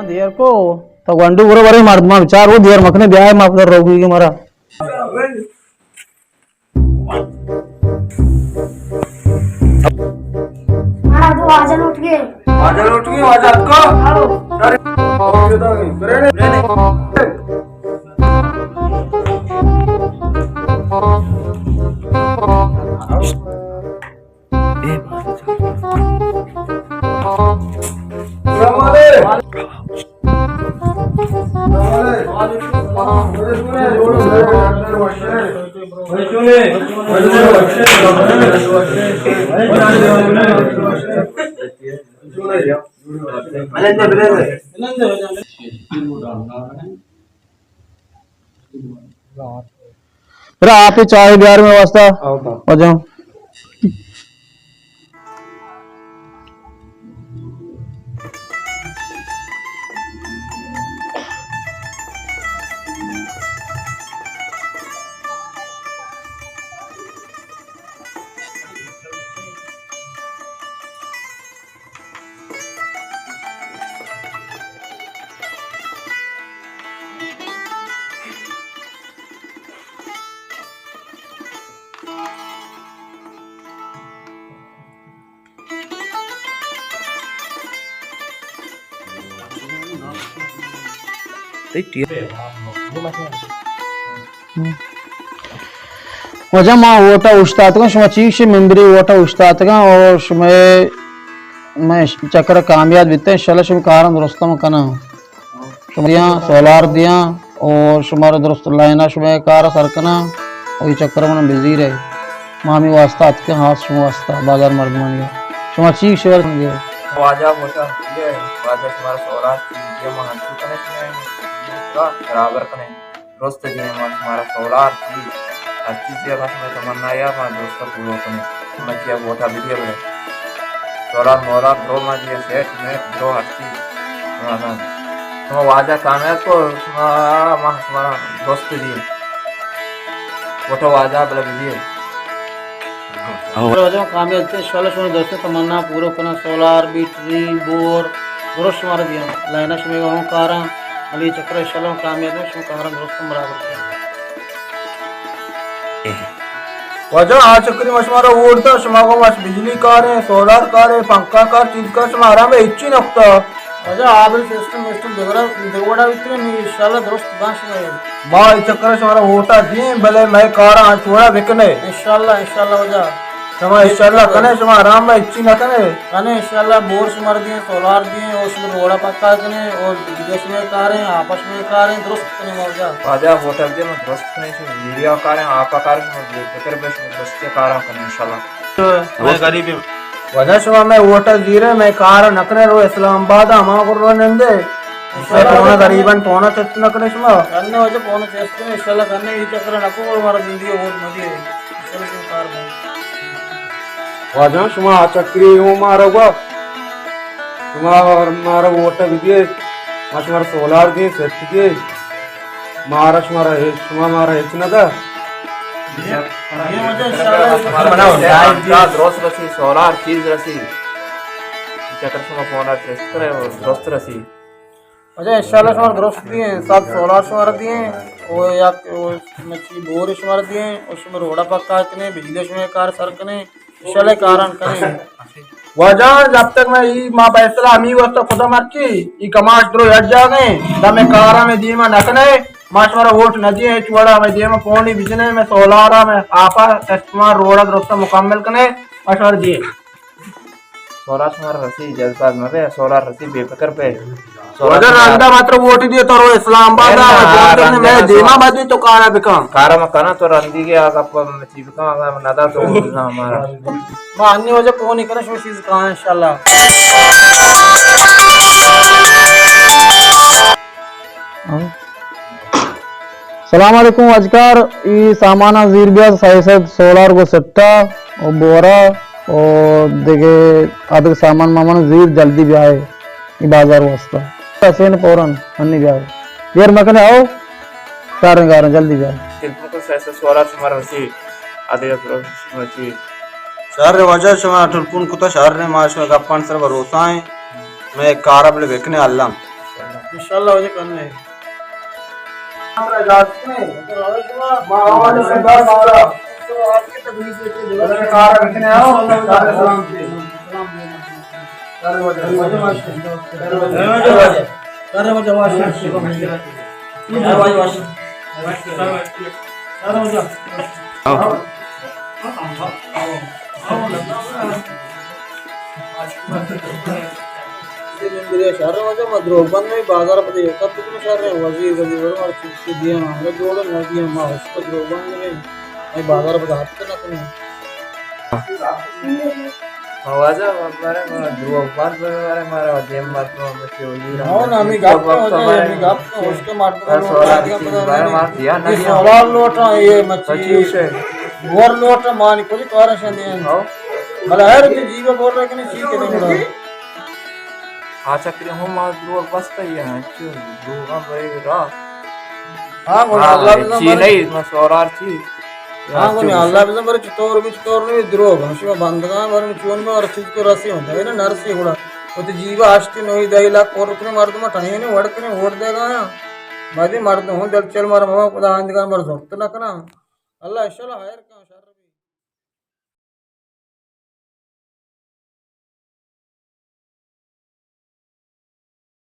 دیر کو، تو گونڈو برو برے مردماں بچار، وہ دیر مکنے، بیائے ما پدر روگی کے مارا۔ ہاں، تو واجہ لوٹ گئے۔ واجہ لوٹ گئے، واجہ اتکا؟ آؤ۔ ارے، اور یہ تو نہیں۔ برا آپ چاہ بیار میں واسطہ۔ آؤ، آؤ۔ واجہ۔ واجہ ما ووٹا اوشتاتگاں، شما چی گشے؟ ممبری ووٹا اوشتاتگاں اور شما، من چکر کامیاب بیتاں، انشاءاللہ شما کاراں درستاں کناں۔ شما دیاں، سولار دیاں، او شمارا درست لائنا شما کارا سر کناں، او اے چکر من بزیر ہے۔ ما ہمیں واسطہ اتکے، ہاں، شما واسطہ، بازار مردمانی۔ شما چی شور دے؟ واجہ موٹا دیے، واجہ شمارا سولار دیے، ما ہنچو کنے شما برابر کنے۔ درست دیے، ما شمارا سولار چی، ہر چیزی اگاں شما تمنا یا، ما درست پورو کنے۔ شما چیا ووٹا بدیے بلے۔ سولار مولار درو ما دیے، سیٹ میٹ درو ہر چیز۔ شما نہ۔ شما واجہ کامیاب کو، شما، ما شمارا درست دیے۔ ووٹا واجہ بلے بدیے۔ واجہ کامیاب تے، انشاءاللہ شما درست تمنا پورو کنا، سولار، بیٹری، بور، درست شمارا دیاں۔ لائنا شما ہوں کاراں، علی چکر انشاءاللہ کامیاب ہے، شما کاراں درست برابر کنا۔ واجہ، آ چکری ما شمارا ووٹ دا، شما گو ماش بجلی کاریں، سولار کاریں، پنکھا کار، چیز کار، شما آرام ہے، ہچی نکتا۔ واجہ، آبر سسٹم وسٹم دگرا، دگوڑا بیتگے، نی انشاءاللہ درست داں شما۔ ما اے چکر شمارا ووٹا دیں، بلے مئے کارا آ چوڑا بکنے۔ انشاءاللہ، انشاءاللہ واجہ۔ شما انشاءاللہ کنے، شما آرام میں ہچی نہ کنے۔ کنے انشاءاللہ، بور شمار دیں، سولار دیں، اور شما روڑا پکا کنے، اور بجلی شما کاریں، آپا شما کاریں، درست کنے واجہ۔ واجہ ووٹا دیں، من درست کنے، شما یوریا کاریں، آپا کاریں، شما بے فکر بے، شما درست کارا کنے انشاءاللہ۔ تو ہمیں غریب واجہ شما مئے ووٹ ء زیرے، مئے کار ء نہ کنے، رو اسلام آباد ء ہما گرو نندے۔ انشاءاللہ۔ ٹونا غریباں ٹونا چست نہ کنے شما۔ کنے واجہ ٹونا چست کنے، انشاءاللہ کنے، اے چکر ء نہ کو، مارا زندگی ء ووٹ مہ دیے۔ انشاءاللہ شما کار بن۔ واجہ شما آ چکری ہوں مارا گوا۔ شما مارا ووٹ ء بدیے۔ ما شمارا سولار دیں، سیٹ دیں۔ مارا شمارا ہچ، شما مارا ہچ نہ دا۔ اے واجہ انشاءاللہ شمارا درست رسی، سولار چیز رسی۔ چکر شما فون ء ٹیسٹ کرے، وہ درست رسی۔ واجہ انشاءاللہ شمارا درست دیں، سب سولار شمارا دیں، وہ یک، وہ مچی بور شمارا دیں، وہ شما روڈا پکا کنے، بجلی شما کار سر کنے۔ انشاءاللہ کاران کنیں۔ واجہ، جب تک میں ای ما فیصلہ ہمی واسطہ خدا مرچی، ای کماش درو یک جاگہ ہیں، دا میں کارا میں دیما نہ کنے، ما شمارا ووٹ نہ دیے، ہچ وڑا میں دیما پونی بجنے، میں سولارا میں آپا سسٹما روڈا درست مکمل کنے، ما شمارا دیے۔ سولار شمارا رسی، جذبات مبے، سولار رسی، بے فکر پہ۔ واجہ رندا ماتر ووٹ دیے تو رو اسلام آباد آ، میں دیما بدی تو کارا بکن۔ کارا مکنا تو رندی کے آگا پا مچی بکن، آگا ندا تو ووٹ بکن ہمارا۔ ما انی واجہ پونی کرا شو چیز کہاں انشاءاللہ۔ سلام علیکم واجکار، ای سامانا زیر بیا، سئے سد سولار گو سٹا و بورا و دگہ ادگ سامان مامان زیر، جلدی بیائے ای بازار واسطہ۔ حسین پورن ہنی بیائے۔ دیر مکنے آؤ، کارن کارن جلدی بیائے۔ ٹیلیفون کو سئے سد سولار شمارا رسی، ادگ شمارا چی۔ شر واجہ شما ٹیلیفون کتا شر، ما شما گپان سر بھروسہ ہیں، میں کارا بلے بکنے اللہ۔ انشاءاللہ واجہ کن ئے۔ ہمارا اجازت نہیں۔ ما آواز سے بس۔ تو آپ کی تکلیف ہے کہ بلے کار رکھنے آؤ، سارے سلام پہ۔ سلام۔ شر واجہ، ما دروگ بند نہیں، بازار پہ دیکھتا تو شر ہے، وزیر، وزیر، اور چیز دیا، ہمارا جوڑ نہ دیا، ما اس کو دروگ بند نہیں، بازار پہ ہاتھ نہ کریں۔ واجہ، بارے ما دروگ بند بہ بارے مارا دیم مردم ہم چولی را ہاں، نامی گپ تو واجہ، ہمیں گپ تو اس کے مردم بس لوگ اور آدمی چیز بارے ما دیا نہ یہ دیا۔ سولار لوٹا، یہ مچھی۔ پچیس ہے۔ اور لوٹا مانی کوئی کارا شندے ہیں۔ ہاں۔ بھلا ہر تو جیب بول رہے کہ نہیں، چی کے نہیں بڑا۔ آ چکری ہوں ما دروگ بستا ہی ہیں، چو دروگا بھائی را۔ ہاں، گونا ہاں، اللہ بزن چی بر-، نہیں، ما سورار چی۔ ہاں، گونا چو اللہ بزن بر چطور بھی چطور نہیں دروگ۔ ہمشی ما بندگان بر چون میں ہر چیز کو رسی ہوں۔ ہے نا، نرسی گڑا۔ وہ تو جیبا ہشتی نوی دہی لاکھ کور رکنے مردم ٹھائیں نے وڑ کنے ووٹ دے گا۔ مدی مردم ہوں دل چل مر ماما خدا آندگان بر زورت نہ کنا۔ اللہ انشاءاللہ خیر کا شر۔